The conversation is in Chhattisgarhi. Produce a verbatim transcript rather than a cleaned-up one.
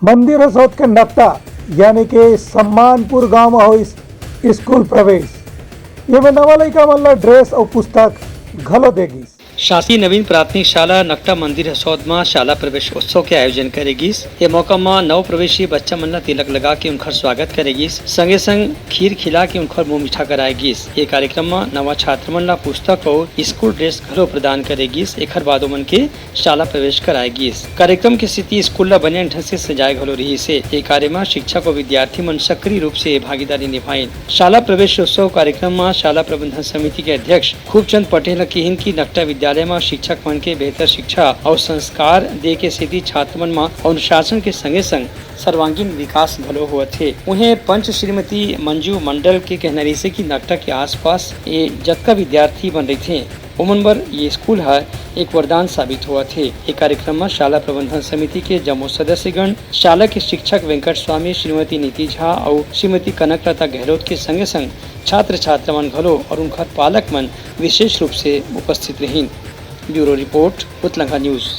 मंदिर हसौद के नकटा यानी के सम्मानपुर गांव म होइस स्कूल प्रवेश। एमे नवा लइका मन ला ड्रेस अउ पुस्तक घलो दे गिस। शासकीय नवीन प्राथमिक शाला नकटा मंदिर हसौद म शाला प्रवेश उत्सव के आयोजन करे गिस। ए मौका म नव प्रवेशी बच्चा मन ला तिलक लगा के उनखर स्वागत करे गिस, संगे संग खीर खिला के उनखर मुंह मीठा कराए गिस। ए कार्यक्रम म नवा छात्र मन ला पुस्तक अउ स्कूल ड्रेस घलो प्रदान करे गिस। एखर बाद ओमन के शाला प्रवेश कराए गिस। कार्यक्रम के सेती स्कूल ला बने ढंग से सजाए घलो रिहिस हे। ए कार्य म शिक्षक अउ विद्यार्थी मन सक्रिय रूप से भागीदारी निभाइन। शाला प्रवेशोत्सव कार्यक्रम म शाला प्रबंधन समिति के अध्यक्ष खूबचंद पटेल ह किहिन कि नकटा विद्यालय म शिक्षक मन के बेहतर शिक्षा अउ संस्कार दे के सेती छात्र मन म अनुशासन के संगे संग सर्वांगीण विकास घलो होवत हे। उहें पंच श्रीमती मंजू मंडल के कहना रहिसे कि नकटा के आसपास ये जतका विद्यार्थी मन रहिथे, ओमन बर ये स्कूल ह एक वरदान साबित होवत हे। ये कार्यक्रम म शाला प्रबंधन समिति के जम्मो सदस्यगण, शाला के शिक्षक वेंकट स्वामी, श्रीमती नीति झा अउ श्रीमती कनकलता गहलोत के संगे संग छात्र छात्रा मन घलो अउ उनखर पालक मन विशेष रूप से उपस्थित रहिन। Bureau report, Utlangha news.